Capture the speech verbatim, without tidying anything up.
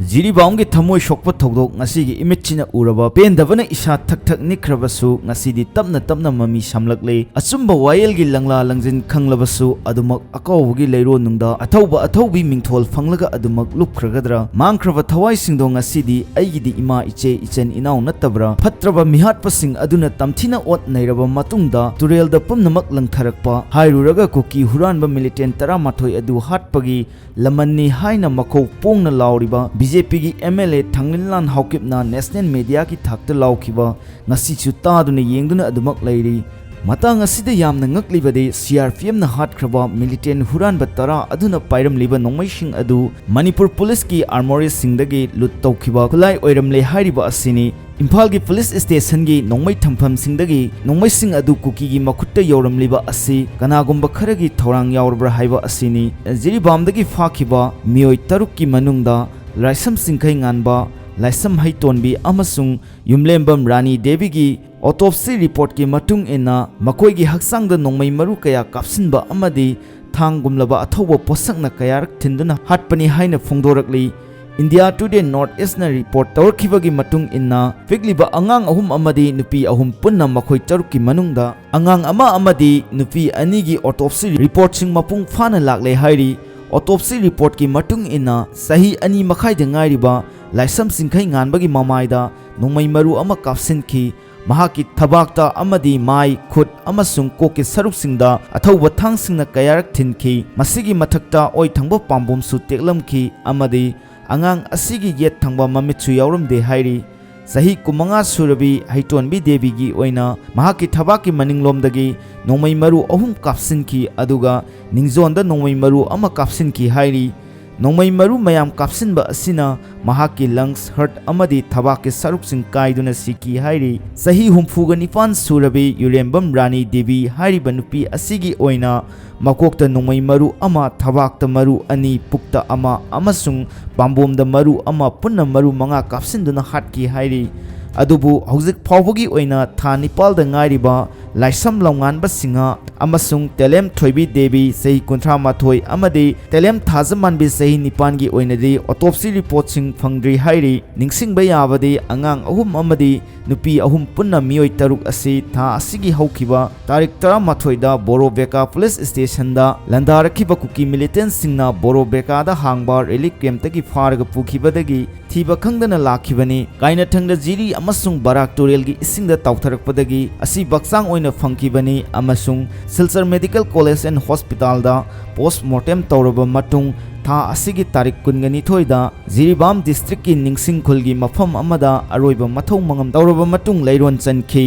ꯖꯤꯔꯤꯕꯥꯝꯒꯤ ꯊꯃꯣꯏ ꯁꯣꯛꯄ ꯊꯧꯗꯣꯛ ꯉꯁꯤꯒꯤ ꯏꯃꯤꯠꯁꯤꯅ ꯎꯔꯕ ꯄꯦꯟꯗꯕꯅ ꯏꯁꯥ ꯊꯛ ꯊꯛ ꯅꯤꯛꯈ꯭ꯔꯕꯁꯨ, ꯉꯁꯤꯗꯤ ꯇꯞꯅ ꯇꯞꯅ ꯃꯃꯤ ꯁꯥꯝꯂꯛꯂꯦ꯫ ꯑꯆꯨꯝꯕ ꯋꯥꯌꯦꯜꯒꯤ ꯂꯪꯂꯥ ꯂꯪꯖꯤꯟ ꯈꯪꯂꯕꯁꯨ, ꯑꯗꯨꯃꯛ ꯑꯀꯥꯎꯕꯒꯤ ꯂꯩꯔꯣꯟꯅꯨꯡꯗ ꯑꯊꯧꯕ ꯑꯊꯧꯕꯤ ꯃꯤꯡꯊꯣꯜ ꯐꯪꯂꯒ ꯑꯗꯨꯃꯛ ꯂꯨꯞꯈ꯭ꯔꯒꯗ꯭ꯔꯥ? ꯃꯥꯡꯈ꯭ꯔꯕ ꯊꯋꯥꯏꯁꯤꯡꯗꯣ ꯉꯁꯤꯗꯤ ꯑꯩꯒꯤꯗꯤ ꯏꯃꯥ, ꯏꯆꯦ, ꯏꯆꯟ ꯏꯅꯥꯎ ꯅꯠꯇꯕ꯭ꯔꯥ? ꯐꯠꯇ꯭ꯔꯕ ꯃꯤꯍꯥꯠꯄꯁꯤꯡ ꯑꯗꯨꯅ ꯇꯝꯊꯤꯅ ꯑꯣꯠ ꯅꯩꯔꯕ ꯃꯇꯨꯡꯗ ꯇꯨꯔꯦꯜꯗ ꯄꯨꯝꯅꯃꯛ ꯂꯪꯊꯔꯛꯄ ꯍꯥꯏꯔꯨꯔꯒ, ꯀꯨꯀꯤ ꯍꯨꯔꯥꯟꯕ ꯃꯤꯂꯤꯇꯦꯟ ꯇꯔꯥꯃꯥꯊꯣꯏ ꯑꯗꯨ ꯍꯥꯠꯄꯒꯤ ꯂꯃꯟꯅꯤ ꯍꯥꯏꯅ ꯃꯈꯧ ꯄꯣꯡꯅ ꯂꯥꯎꯔꯤꯕ ꯕꯤ ꯖꯦ ꯄꯤꯒꯤ ꯑꯦꯝ ꯑꯦꯜ ꯑꯦ ꯊꯥꯡꯂꯤꯟꯂꯥꯟ ꯍꯥꯎꯀꯤꯞꯅ ꯅꯦꯁꯅꯦꯜ ꯃꯦꯗꯤꯌꯥꯒꯤ ꯊꯥꯛꯇ ꯂꯥꯎꯈꯤꯕ ꯉꯁꯤꯁꯨ ꯇꯥꯗꯨꯅ ꯌꯦꯡꯗꯨꯅ ꯑꯗꯨꯃꯛ ꯂꯩꯔꯤ꯫ ꯃꯇꯥꯡ ꯑꯁꯤꯗ ꯌꯥꯝꯅ ꯉꯛꯂꯤꯕꯗꯤ, ꯁꯤ ꯑꯥꯔ ꯄꯤ ꯑꯦꯐꯅ ꯍꯥꯠꯈ꯭ꯔꯕ ꯃꯤꯂꯤꯇꯦꯟ ꯍꯨꯔꯥꯟꯕ ꯇꯔꯥ ꯑꯗꯨꯅ ꯄꯥꯏꯔꯝꯂꯤꯕ ꯅꯣꯡꯃꯩꯁꯤꯡ ꯑꯗꯨ ꯃꯅꯤꯄꯨꯔ ꯄꯨꯂꯤꯁꯀꯤ ꯑꯥꯔꯃꯣꯔꯤꯁꯤꯡꯗꯒꯤ ꯂꯨꯠ ꯇꯧꯈꯤꯕ ꯈꯨꯠꯂꯥꯏ ꯑꯣꯏꯔꯝꯂꯦ ꯍꯥꯏꯔꯤꯕ ꯑꯁꯤꯅꯤ꯫ ꯏꯝꯐꯥꯜꯒꯤ ꯄꯨꯂꯤꯁ ꯁ꯭ꯇꯦꯁꯟꯒꯤ ꯅꯣꯡꯃꯩ ꯊꯝꯐꯝꯁꯤꯡꯗꯒꯤ ꯅꯣꯡꯃꯩꯁꯤꯡ ꯑꯗꯨ ꯀꯨꯀꯤꯒꯤ ꯃꯈꯨꯠꯇ ꯌꯧꯔꯝꯂꯤꯕ ꯑꯁꯤ ꯀꯅꯥꯒꯨꯝꯕ ꯈꯔꯒꯤ ꯊꯧꯔꯥꯡ ꯌꯥꯎꯔꯕ꯭ꯔꯥ ꯍꯥꯏꯕ ꯑꯁꯤꯅꯤ꯫ ꯖꯤꯔꯤꯕꯥꯝꯗꯒꯤ ꯐꯥꯈꯤꯕ ꯃꯤꯑꯣꯏ ꯇꯔꯨꯛꯀꯤ ꯃꯅꯨꯡꯗ ꯂꯥꯏꯁꯝ ꯆꯤꯡꯈꯩ ꯉꯥꯟꯕ, ꯂꯥꯏꯁꯝ ꯍꯩꯇꯣꯟꯕꯤ ꯑꯃꯁꯨꯡ ꯌꯨꯝꯂꯦꯝꯕꯝ ꯔꯥꯅꯤ ꯗꯦꯕꯤꯒꯤ autopsy reportꯀꯤ ꯃꯇꯨꯡ ꯏꯟꯅ, ꯃꯈꯣꯏꯒꯤ ꯍꯛꯆꯥꯡꯗ ꯅꯣꯡꯃꯩ ꯃꯔꯨ ꯀꯌꯥ ꯀꯥꯞꯁꯤꯟꯕ ꯑꯃꯗꯤ ꯊꯥꯡꯒꯨꯝꯂꯕ ꯑꯊꯧꯕ ꯄꯣꯠꯁꯛꯅ ꯀꯌꯥꯔꯛ ꯊꯤꯟꯗꯨꯅ ꯍꯥꯠꯄꯅꯤ ꯍꯥꯏꯅ ꯐꯣꯡꯗꯣꯔꯛꯂꯤ꯫ India Today North Eastꯅ report ꯇꯧꯔꯛꯈꯤꯕꯒꯤ ꯃꯇꯨꯡ ꯏꯟꯅ, ꯄꯤꯛꯂꯤꯕ ꯑꯉꯥꯡ ꯑꯍꯨꯝ ꯑꯃꯗꯤ ꯅꯨꯄꯤ ꯑꯍꯨꯝ ꯄꯨꯟꯅ ꯃꯈꯣꯏ ꯇꯔꯨꯛꯀꯤ ꯃꯅꯨꯡꯗ ꯑꯉꯥꯡ ꯑꯃ ꯑꯃꯗꯤ ꯅꯨꯄꯤ ꯑꯅꯤꯒꯤ autopsy reportꯁꯤꯡ ꯃꯄꯨꯡ ꯐꯥꯅ ꯂꯥꯛꯂꯦ ꯍꯥꯏꯔꯤ꯫ Autopsy reportꯀꯤ ꯃꯇꯨꯡ ꯏꯟꯅ, ꯆꯍꯤ ꯑꯅꯤ ꯃꯈꯥꯏꯗ ꯉꯥꯏꯔꯤꯕ ꯂꯥꯏꯁꯝ ꯆꯤꯡꯈꯩ ꯉꯥꯟꯕꯒꯤ ꯃꯃꯥꯏꯗ ꯅꯣꯡꯃꯩ ꯃꯔꯨ ꯑꯃ ꯀꯥꯞꯁꯤꯟꯈꯤ꯫ ꯃꯍꯥꯛꯀꯤ ꯊꯕꯥꯛꯇ ꯑꯃꯗꯤ ꯃꯥꯏ, ꯈꯨꯠ ꯑꯃꯁꯨꯡ ꯀꯣꯛꯀꯤ ꯁꯔꯨꯛꯁꯤꯡꯗ ꯑꯊꯧꯕ ꯊꯥꯡꯁꯤꯡꯅ ꯀꯌꯥꯔꯛ ꯊꯤꯟꯈꯤ꯫ ꯃꯁꯤꯒꯤ ꯃꯊꯛꯇ ꯑꯣꯏ ꯊꯪꯕ ꯄꯥꯝꯕꯣꯝꯁꯨ ꯇꯦꯛꯂꯝꯈꯤ ꯑꯃꯗꯤ ꯑꯉꯥꯡ ꯑꯁꯤꯒꯤ ꯌꯦꯠ ꯊꯪꯕ ꯃꯃꯤꯠꯁꯨ ꯌꯥꯎꯔꯝꯗꯦ ꯍꯥꯏꯔꯤ꯫ ꯆꯍꯤ ꯀꯨꯟꯃꯉꯥ ꯁꯨꯔꯕꯤ ꯍꯩꯇꯣꯟꯕꯤ ꯗꯦꯕꯤꯒꯤ ꯑꯣꯏꯅ ꯃꯍꯥꯛꯀꯤ ꯊꯕꯥꯛꯀꯤ ꯃꯅꯤꯡꯂꯣꯝꯗꯒꯤ ꯅꯣꯡꯃꯩ ꯃꯔꯨ ꯑꯍꯨꯝ ꯀꯥꯞꯁꯤꯟꯈꯤ, ꯑꯗꯨꯒ ꯅꯤꯡꯖꯣꯟꯗ ꯅꯣꯡꯃꯩ ꯃꯔꯨ ꯑꯃ ꯀꯥꯞꯁꯤꯟꯈꯤ ꯍꯥꯏꯔꯤ꯫ ꯅꯣꯡꯃꯩ ꯃꯔꯨ ꯃꯌꯥꯝ ꯀꯥꯞꯁꯤꯟꯕ ꯑꯁꯤꯅ ꯃꯍꯥꯛꯀꯤ lungs, heart ꯑꯃꯗꯤ ꯊꯕꯥꯛꯀꯤ ꯁꯔꯨꯛꯁꯤꯡ ꯀꯥꯏꯗꯨꯅ ꯁꯤꯈꯤ ꯍꯥꯏꯔꯤ꯫ ꯆꯍꯤ ꯍꯨꯝꯐꯨꯒ ꯅꯤꯄꯥꯟ ꯁꯨꯔꯕꯤ ꯌꯨꯔꯦꯝꯕꯝ ꯔꯥꯅꯤ ꯗꯦꯕꯤ ꯍꯥꯏꯔꯤꯕ ꯅꯨꯄꯤ ꯑꯁꯤꯒꯤ ꯑꯣꯏꯅ ꯃꯀꯣꯛꯇ ꯅꯣꯡꯃꯩ ꯃꯔꯨ ꯑꯃ, ꯊꯕꯥꯛꯇ ꯃꯔꯨ ꯑꯅꯤ, ꯄꯨꯛꯇ ꯑꯃ ꯑꯃꯁꯨꯡ ꯄꯥꯝꯕꯣꯝꯗ ꯃꯔꯨ ꯑꯃ, ꯄꯨꯟꯅ ꯃꯔꯨ ꯃꯉꯥ ꯀꯥꯞꯁꯤꯟꯗꯨꯅ ꯍꯥꯠꯈꯤ ꯍꯥꯏꯔꯤ꯫ ꯑꯗꯨꯕꯨ ꯍꯧꯖꯤꯛ ꯐꯥꯎꯕꯒꯤ ꯑꯣꯏꯅ ꯊꯥ ꯅꯤꯄꯥꯜꯗ ꯉꯥꯏꯔꯤꯕ ꯂꯥꯏꯁ꯭ꯔꯝ ꯂꯝꯉꯥꯟꯕ ꯁꯤꯡꯍ ꯑꯃꯁꯨꯡ ꯇꯦꯂꯦꯝ ꯊꯣꯏꯕꯤ ꯗꯦꯕꯤ, ꯆꯍꯤ ꯀꯨꯟꯊ꯭ꯔꯥ ꯃꯥꯊꯣꯏ, ꯑꯃꯗꯤ ꯇꯦꯂꯦꯝ ꯊꯥꯖꯃꯥꯟꯕꯤ, ꯆꯍꯤ ꯅꯤꯄꯥꯟꯒꯤ ꯑꯣꯏꯅꯗꯤ autopsy reportꯁꯤꯡ ꯐꯪꯗ꯭ꯔꯤ ꯍꯥꯏꯔꯤ꯫ ꯅꯤꯡꯁꯤꯡꯕ ꯌꯥꯕꯗꯤ, ꯑꯉꯥꯡ ꯑꯍꯨꯝ ꯑꯃꯗꯤ ꯅꯨꯄꯤ ꯑꯍꯨꯝ, ꯄꯨꯟꯅ ꯃꯤꯑꯣꯏ ꯇꯔꯨꯛ ꯑꯁꯤ ꯊꯥ ꯑꯁꯤꯒꯤ ꯍꯧꯈꯤꯕ ꯇꯥꯔꯤꯛ ꯇꯔꯥꯃꯥꯊꯣꯏꯗ ꯕꯣꯔꯣꯕꯦꯀꯥ police stationꯗ ꯂꯥꯟꯗꯥꯔꯛꯈꯤꯕ ꯀꯨꯀꯤ militantꯁꯤꯡꯅ ꯕꯣꯔꯣꯕꯦꯀꯥꯗ ꯍꯥꯡꯕ relief campꯇꯒꯤ ꯐꯥꯔꯒ ꯄꯨꯈꯤꯕꯗꯒꯤ ꯊꯤꯕ ꯈꯪꯗꯅ ꯂꯥꯛꯈꯤꯕꯅꯤ꯫ ꯀꯥꯏꯅꯊꯪꯗ ꯖꯤꯔꯤ ꯑꯃꯁꯨꯡ ꯕꯔꯥꯛ ꯇꯨꯔꯦꯜꯒꯤ ꯏꯁꯤꯡꯗ ꯇꯥꯎꯊꯔꯛꯄꯗꯒꯤ ꯑꯁꯤ ꯍꯛꯆꯥꯡ ꯑꯣꯏꯅ ꯐꯪꯈꯤꯕꯅꯤ ꯑꯃꯁꯨꯡ Silchar Medical College and Hospitalꯗ post mortem ꯇꯧꯔꯕ ꯃꯇꯨꯡ ꯊꯥ ꯑꯁꯤꯒꯤ ꯇꯥꯔꯤꯛ ꯀꯨꯟꯒ ꯅꯤꯊꯣꯏꯗ ꯖꯤꯔꯤꯕꯥꯝ districtꯀꯤ ꯅꯤꯡꯁꯤꯡ ꯈꯨꯜꯒꯤ ꯃꯐꯝ ꯑꯃꯗ ꯑꯔꯣꯏꯕ ꯃꯊꯧ ꯃꯉꯝ ꯇꯧꯔꯕ ꯃꯇꯨꯡ ꯂꯩꯔꯣꯟ ꯆꯟꯈꯤ꯫